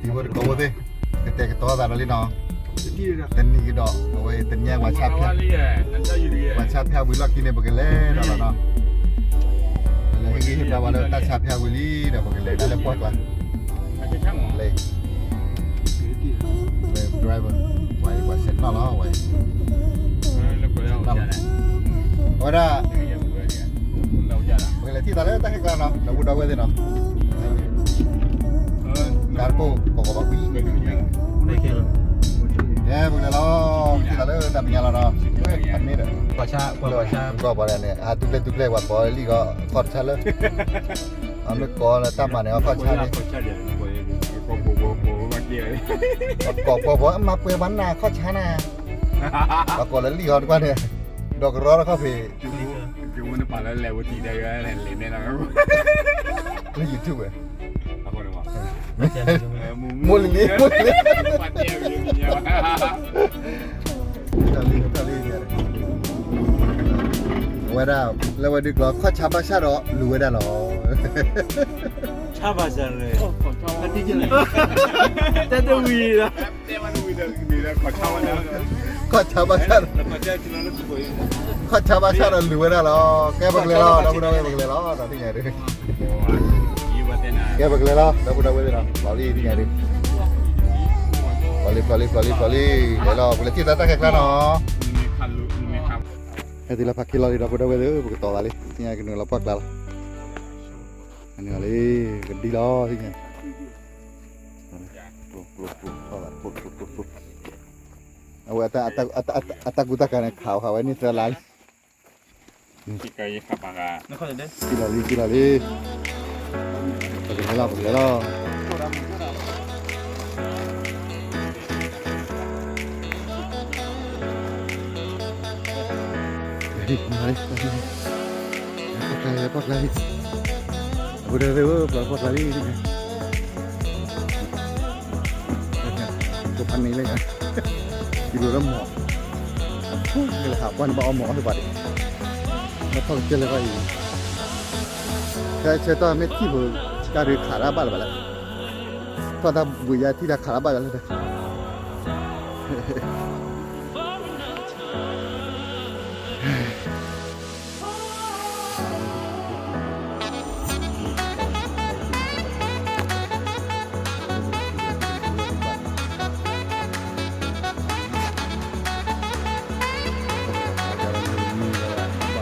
ယဖိတကိးဖိသ့ၣ်, ကတဲာ်ကတီၤသးဒီးလံနီၤ, တနံၤကဒီး အဝဲတနံၤပှၤဆါဖၠၣ်, ပှၤဆါဖၠၣ်ဝံၤလီၢ်ခံန့ၣ် ပကလဲၤဒီးလီၤနီၤ, ပလဲၤဟ့ၣ်ဂံၢ်ဟ့ၣ်ဘါဝဲလၢတၢ်ဆါဖၠၣ်ဝံၤလံဒီး ပကလဲၤဒၣ်လၢပှၢ်ကျါ လၢ driver ဝဲအံၤ ပှၤဆဲးနီၣ်လီၤဝဲအံၤ, အဝဲဒၣ် ပကလဲၤထံၣ်သးလၢတၢ်ဟဲကျါနီၤ ဒီပုၢ်ဒီဝဲၢ်သ့ၣ်နီၤ, ကါတပိၢ် ကိးကိးဘၣ်ကွံာ်, ကဲပကလဲၤလီၤ, ထံၣ်သးလၢတၢ်မဲာ်ညါလီၤနီၤ, မ့ၢ်ဒီး ပှၤဆါ ပှၤဆါ ကီၢ်ပှၤန့ၣ် အဟးတူၢ်ကျဲတူၢ်ကျဲ ပှၤကိးလံဂီၤ ခီၣ်တဆါလၢ အမ့ၢ်ကိးလၢတၢ်မၤန့ၣ် အခီၣ်ဆါန့ၣ်, ကိးပှၤပှၤ မၤပှဲၤဘၣ်နၤ ခီၣ်ဆါနၤ, ပှၤကိးလၢလံာ်ဟီတကွၢ်န့ၣ်, ဒီးကရီတခီၣ်ဖံး, လၢ YouTube ဝဲ, မိၢ်လံၤလံၤ မိၢ်လံၤလံၤ ဝဲဒၣ် လၢဝဲဒုးကျီ ခီၣ်ဆါဘၣ်ဆၣ်ဒီးလူၤဝဲဒၣ်လီၤ, ဆါဘၣ်ဆၣ်, တၢ်တဝံၤဒီး ခီၣ်ဆါဘၣ်ဆၣ်ဒီး ခီၣ်ဆါဘၣ်ဆၣ်ဒီးလူၤဝဲဒၣ်လီၤ, ကဲပကလဲၤလီၤ ဒီပုၢ်ဒီဝဲၢ်ပကလဲၤလီၤ ဒီးသ့ၣ်ညါဒုး, ကဲပကလဲၤလီၤ ဒီပုၢ်ဒီဝဲၢ်သ့ၣ်နီၤ ပျီလံသ့ၣ်ညါဒုး, ပျီလံ ပျီလံ ပျီလံ ပျီလံ, လဲၤလီၤ ပလဲၤထံၣ်သးတၢ်ခဲကျါနီၤ, ဟဲတုၤလၢဖးခ့လီၤလံ ဒီပုၢ်ဒီဝဲၢ်သ့ၣ်ဧၢ ပကတီၤသးလံ သ့ၣ်ညါကနုာ်လီၤပှၢ်ကျါလီၤ, နုာ်လီၤလံ ကဒံလီၤသ့ၣ်ညါ, အဝဲ အတၢ်ကူတၢ်ကၤန့ၣ် ခးအီၤဃာ်ဝဲန့ၣ်သၢလါလံ, ထံၣ်လီၤလံ ထံၣ်လီၤလံ, ပကလဲၤလီၤ ပကလဲၤလီၤ, လံ လံ ပှၢ်ကျါလံ ပှၢ်ကျါလံ, အဝဲဒၣ်သ့ၣ်ဧၢ ပှၢ်ကျါလံ, ကဖးန့ၣ်လၢ ကံလိာ်လၢမီၢ်, ကလဲၤဟးပှၢ်န့ၣ်ဘၣ်အီမီၢ်အီသ့ၣ်ပှၤဒံး, ဘၣ်ထီၣ်ကစၢၢ်လၢဘၣ်အံၤ, ဆၢဆၢတၢ်မ့ၢ်ထံၣ်ဖိ ကါဒုးခးတၢ်ဘၣ်လၢၤဘၣ်လဲၣ်, ထီၣ်တၢ်ဘှံးယါထံၣ်တၢ်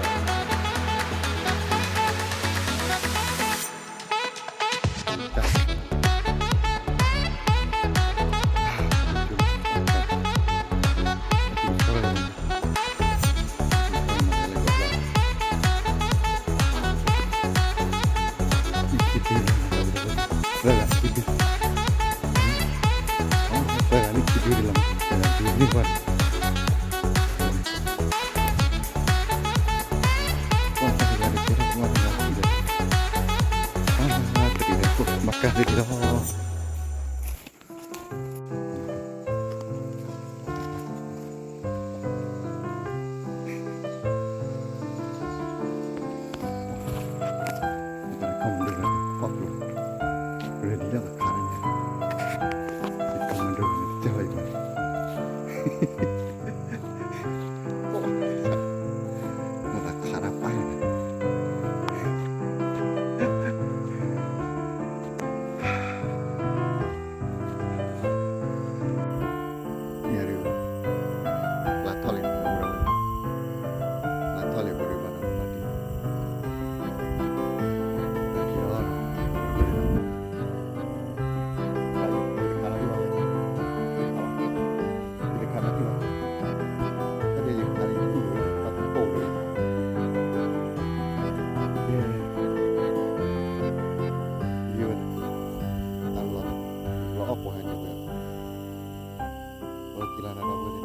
ခးတၢ်ဘၣ်ယါလၢ မၤကၤသ့လီၤ. ခီမၤဒိၣ် ready လၢခးညါ, ခီမၤဒိၣ် တဲဝဲအံၤ မ့ၢ်သးခးတၢ်ပာ်န့ၣ် ညါဒုး လါထီၣ်လံ လါထီၣ်လံ ဘိဒုးဘၣ်နီၤ မၤတံၢ် မၤတံၢ်လီၤ ဘိဒုး ဘိဒုးခးလီၤဒံးဘၣ် ဘိဒုးခးလီၤဒံးဘၣ် တၢ်ဒ်ယခးလံ တူၢ်လီၤ ပှၤတပိာ်လီၤ ကဲ ယိၤ တၢ်လီၤ လီၤအီၣ်ပှၤဟဲက့ၤဝဲ လီၤက့ၤလၢနၤဒီးဝဲ